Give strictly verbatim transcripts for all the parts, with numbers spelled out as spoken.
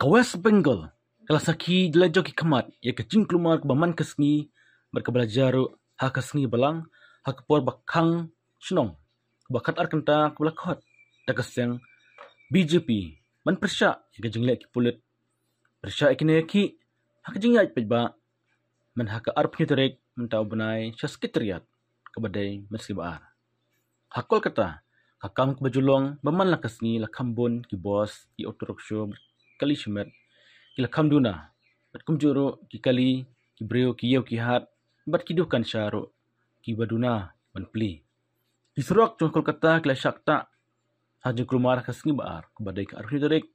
West Bengal ka la sakhi da la jong ki khmat ïa ka jingkulmar kaba man ka sngi bad kaba la jia ruh ha ka sngi Balang, ha ka por ba khang shnong kaba khatar kynta kaba la khot da ka seng B J P ban pyrshah ïa ka jingleh ki pulit, pyrshah ïa ki nongïakhih ha ka jingïaid paidbah, man ha ka arphew tarik mynta u bnai sha Secretariat kaba dei mynta ka sngi Ba-ar. Ha Kolkata, ka kam kaba ju long ba man la ka sngi la kham bun ki bus, ki auto rickshaw, kali shimet ki la kham duna, bad kumjuh ruh ki kali, ki briew, ki ïew ki hat bad ki dukan sha ruh kiba duna ban plie. Ki surok jong Kolkata ki la shah ktah ha jingkulmar ha ka sngi Ba-ar kaba dei ka arphew tarik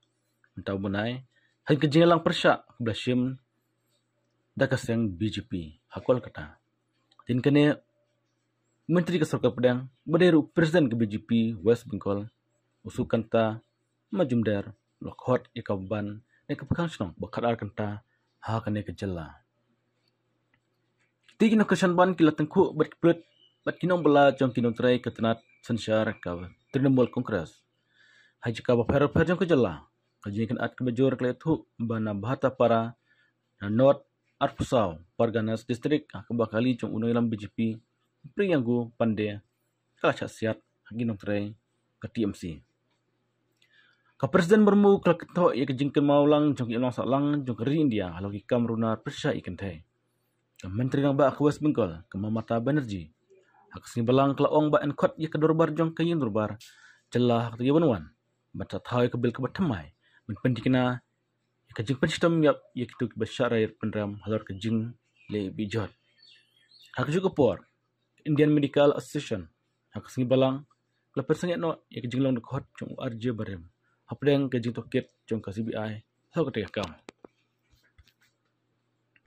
mynta u bnai, ha ka jingïalang pyrshah kaba la shim da ka seng B J P ha Kolkata. Te kane, Myntri ka Sorkar Pdeng ba dei ruh President ka B J P West Bengal, u Sukanta Majumdar, u la khot ïa ka ban ne ka khang shnong ba khatar kynta ha kane ka jylla. Te ki nongkyrshan ban ki la tyngkhuh bad ki pulit bad ki nongbylla jong ki nongtrei ka tnat synshar ka Trinamool Congress ha jaka bapher bapher jong ka jylla. Ka jingïakynad kaba jur ka la ïathuh ba na Bhatapara, na North arphew saw Parganas District, ha kaba kali jong u nongïalam B J P Priyanka Pandey ka la shah siat ha ki nongtrei ka T M C. Ka President Murmu ka la kynthoh ïa ka jingkynmaw lang jong ka imlang sahlang jong ka ri India halor ki kam runar pyrshah ïa ki kynthei. Ka Myntri Rangbah ka West Bengal, ka Mamata Banerjee, ha ka sngi Balang ka la ong ba yn khot ïa ka dorbar jong ka ïing dorbar jylla ha ka taïew ban wan ban sa thaw ïa ka bill kaba thymmai ban pynthikna ïa ka jingpynshitom ïap ïa kito kiba shah rai pynrem halor ka jingleh bijot. Ha kajuh ka por, Indian Medical Association ha ka sngi Balang ka la pynsangeh noh ïa ka jinglong dkhot jong u R J barim hapdeng ka jingtohkit jong ka C B I halor katei ka kam.